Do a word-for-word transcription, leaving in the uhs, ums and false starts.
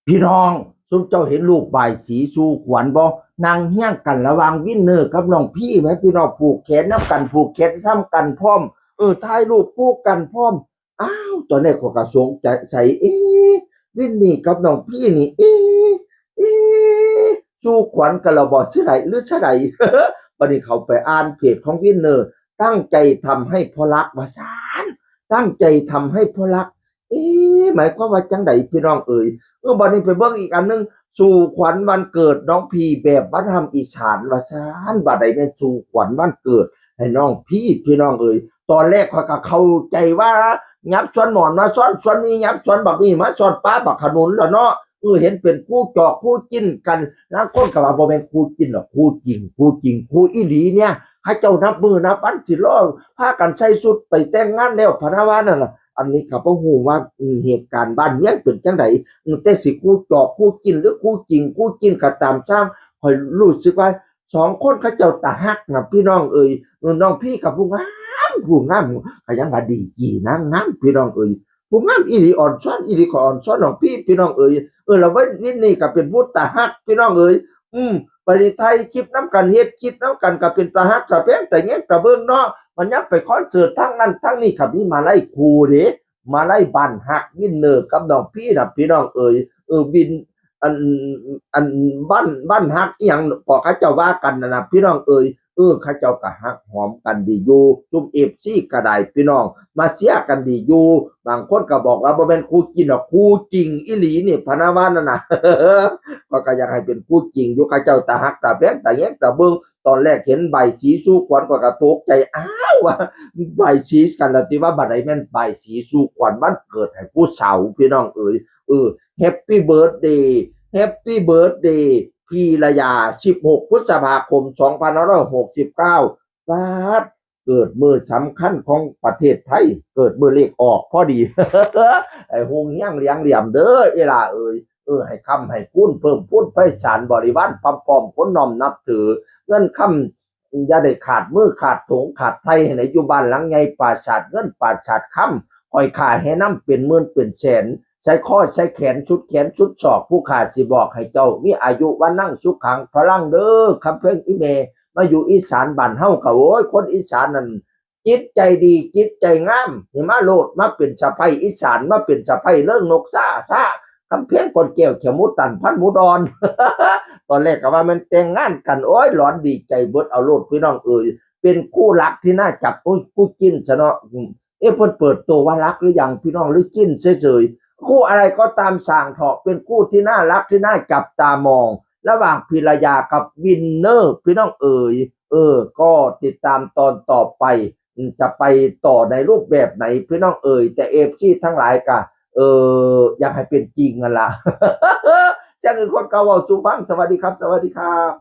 พี่น้อง ซุมเจ้าเห็นรูปบายสีสู่ขวัญบ่ นั่งเฮียงกันระหว่างวินเนอร์กับน้องพีไหม พี่น้อง ผูกแขนนำกัน ผูกแขนซ้ำกันพร้อม เออ ถ่ายรูปคู่กันพร้อม อ้าว ตอนแรกข้อยก็สงสัย เอ๊ะ วินนี่กับน้องพีนี่ เอ๊ะ เอ๊ะ สู่ขวัญกันแล้วบ่ ซื่อใดหรือซะใด บัดนี้เข้าไปอ่านเพจของวินเนอร์ ตั้งใจทำให้เพราะรัก ว่าซั่น ตั้งใจทำให้เพราะรัก เอ๊ะ หมายความว่าจั่งใด พี่น้องเอ๋ย เออ บัดนี้ไปเบิ่งอีกอันหนึ่ง สู่ขวัญวันเกิดน้องพีแบบวัฒนธรรมอีสาน ว่าซั่น บัดใดแม่นสู่ขวัญวันเกิดให้น้องพี พี่น้องเอ๋ย ตอนแรกข้อยก็เข้าใจว่า ยับสวนหมอนมาซ้อนสวนมี ยับสวนบักมีมาซ้อนปลาบักขนุนแล้วเนาะ เออ เห็นเป็นคู่จอกคู่จิ้นกัน ลางคนก็ว่าบ่แม่นคู่จิ้นดอก คู่จริง คู่จริง คู่อีหลีเนี่ย เขาเจ้านับมื้อนับวันสิรอ พากันใส่ชุดไปแต่งงานแล้ว พะนะว่านั่นล่ะ อันนี้ก็บ่ฮู้ว่า อืม เหตุการณ์บ้านเมืองเป็นจั่งใด อืม แต่สิคู่จอกคู่จิ้นหรือคู่จริงคู่จิ้นก็ตามซ่าง ข้อยรู้สึกว่าสองคนเขาเจ้าตาฮักนะพี่น้องเอ๋ย เออ น้องพีกับผู้งาม ผู้งาม ก็ยังว่าดีกี่นางงาม พี่น้องเอ๋ย ผู้งามอีหลี อ่อนซ้อนอีหลี ข้อยอ่อนซ้อนน้องพี พี่น้องเอ๋ย เออ แล้ววินนี่ก็เป็นผู้ตาฮัก พี่น้องเอ๋ย อืม บัดนี้ถ่ายคลิปนำกัน เฮ็ดคลิปนำกัน ก็เป็นตาฮักตาแพงตาแยงตาเบิ่งเนาะ มันยังไปคอนเสิร์ตทางนั้นทางนี้ ก็มีมาลัยคู่เด้ มาลัยบ้านฮักวินเนอร์กับน้องพีน่ะ พี่น้องเอ๋ย เออ วิน อัน อันบ้าน บ้านฮักอีหยังก็เขาเจ้าว่ากันนั่นน่ะ พี่น้องเอ๋ย เออ เขาเจ้าก็ฮักหอมกันดีอยู่ ซุมเอฟซีก็ได้ พี่น้อง มาเชียร์กันดีอยู่ บางคนก็บอกว่าบ่แม่นคู่จิ้นหรอก คู่จริงอีหลีนี่ พะนะว่านั่นน่ะ ข้อยก็อยากให้เป็นคู่จริงอยู่ เขาเจ้าตาฮักตาแพงตาแยงตาเบิ่ง ตอนแรกเห็นใบสีสู่ขวัญ ข้อยก็ตกใจ อ้าว ว่าใบสีกันแล้วติ ว่าบัดใดแม่นใบสีสู่ขวัญวันเกิดให้ผู้สาว พี่น้องเอ๋ย เออ Happy Birthday Happy Birthday พีรยา สิบหก พฤษภาคม สองพันห้าร้อยหกสิบเก้า ป๊าด เกิดมื้อสำคัญของประเทศไทย เกิดมื้อเลขออกพอดี ไอ้ฮงเฮียงเหลียงเหลี่ยมเด้อ อีหล่าเอ๋ย เออ ให้ค้ำให้คูณ เพิ่มพูนไพศาล บริวารพร้อมๆ คนน้อมนับถือ เงินคำอย่าได้ขาดมือขาดโถงขาดไถ่ ให้ได้อยู่บ้านหลังใหญ่ ปราสาทเงินปราสาทคำ ห้อยขาแห่นำเป็นหมื่นเป็นแสน ใส่คอใส่แขน สุดแขนสุดศอก ผู้ข้าสิบอกให้เจ้ามีอายุวะนังสุขังพะลังเด้อ คำเพ็งอีแม่ มาอยู่อีสานบ้านเฮาก็ โอ้ย คนอีสานนั่น จิตใจดี จิตใจงาม นี่มาโลด มาเป็นสะใภ้อีสาน มาเป็นสะใภ้เริงนกซาซา คำเพ็ง ก้อนแก้ว เขียวหมูตัน พันหมูดอน ตอนแรกก็ว่าแม่นแต่งงานกัน โอ้ย หลอนดีใจเบิด เอาโลดพี่น้องเอ๋ย เป็นคู่รักที่น่าจับคู่ คู่จิ้นซะเนาะ อืม เอ๊ะ เพิ่นเปิดตัวว่ารักหรือยังพี่น้อง หรือจิ้นเฉยๆ คู่อะไรก็ตาม ส่างเถาะ เป็นคู่ที่น่ารักที่น่าจับตามอง ระหว่างพีรยากับวินเนอร์ พี่น้องเอ๋ย เออ ก็ติดตามตอนต่อไป อืม จะไปต่อในรูปแบบไหนพี่น้องเอ๋ย แต่เอฟซีทั้งหลายก็ เออ อยากให้เป็นจริงนั่นล่ะ เสียงอื่นคนเก่าเว้าสู่ฟัง สวัสดีครับ สวัสดีครับ